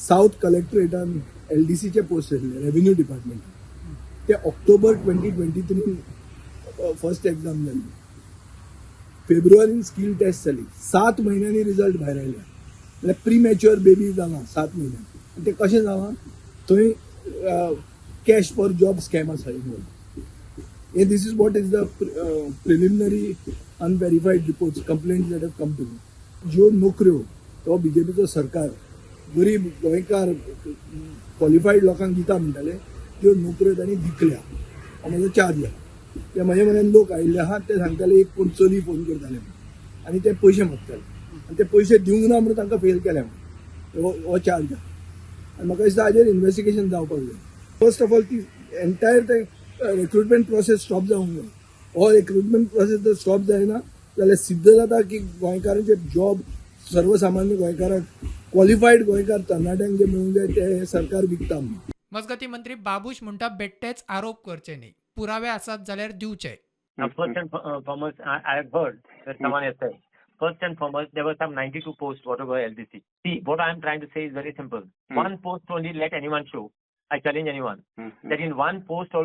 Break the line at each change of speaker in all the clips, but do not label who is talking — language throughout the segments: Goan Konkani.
सावथ कलेक्टरेटान एलडीसीचे पोस्ट आशिल्ले रेव्हेन्यू डिपार्टमेंट, ते ऑक्टोबर 2023 फर्स्ट एक्झाम जाली. फेब्रुवारीन स्कील टेस्ट जाली. 7 म्हयन्यांनी रिजल्ट भायर आयले. म्हणल्यार प्रिमॅच्युअर बेबी जाला 7 म्हयन्यांनी. आनी ते कशें जालां, थंय कॅश फॉर जॉब स्कॅम आसा इनवॉल्व. हे this is what is the preliminary unverified reports, complaints that have come to me. ज्यो नोकऱ्यो तो बीजेपीचो सरकार गरीब गोंयकार क्वॉलिफायड लोकांक दिता म्हणटाले, त्यो नोकऱ्यो तांणी विकल्या. हो म्हजो चार्ज आहा. ते म्हजे म्हऱ्यान लोक आयिल्ले आहात, ते सांगताले एक कोण चली फोन करताले आनी ते पयशे मागताले आनी ते पयशे दिवंक ना म्हणून तांकां फेल केले म्हणून. हो चार्ज आहा आनी म्हाका दिसता हाजेर इन्वेस्टिगेशन जावपाक जाय. फर्स्ट ऑफ ऑल ती एंटायर ते रिक्रुटमेंट प्रोसेस स्टॉप जावंक जाय. हो रिक्रुटमेंट प्रोसेस जर स्टॉप जायना जाल्यार सिद्ध जाता की गोंयकारांचे जॉब सर्वसामान्य गोंयकारांक, क्वॉलिफायड गोंयकार तरणाट्यांक जे मेळूंक जाय ते हे सरकार विकता म्हणून.
मजगतीं मंत्री बाबूश म्हणटा बेट्टेच आरोप करचे न्ही, पुरावे आसात जाल्यार दिवचे.
Now, first and foremost, I have heard that someone has said, first and foremost, there were some 92 posts, whatever LDC. See, what I am trying to say is very simple. One post only let anyone show. I challenge anyone. That in one post,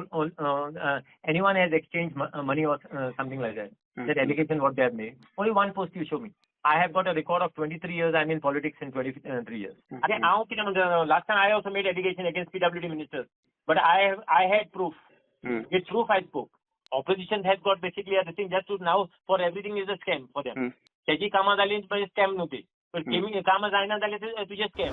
anyone has exchanged money or something like that. That allegation what they have made. Only one post you show me. I have got a record of 23 years. I'm in politics in 23 years. अरे हांव कितें म्हणटा, last time I also made allegation against PWD ministers. But I had proof. With proof I spoke. Opposition has got basically a thing just to now for everything is a scam for them. त्याची कामां जाली म्हणजे स्कॅम न्हू ती, पण कामां जायना जाल्यार तुजें स्कॅम.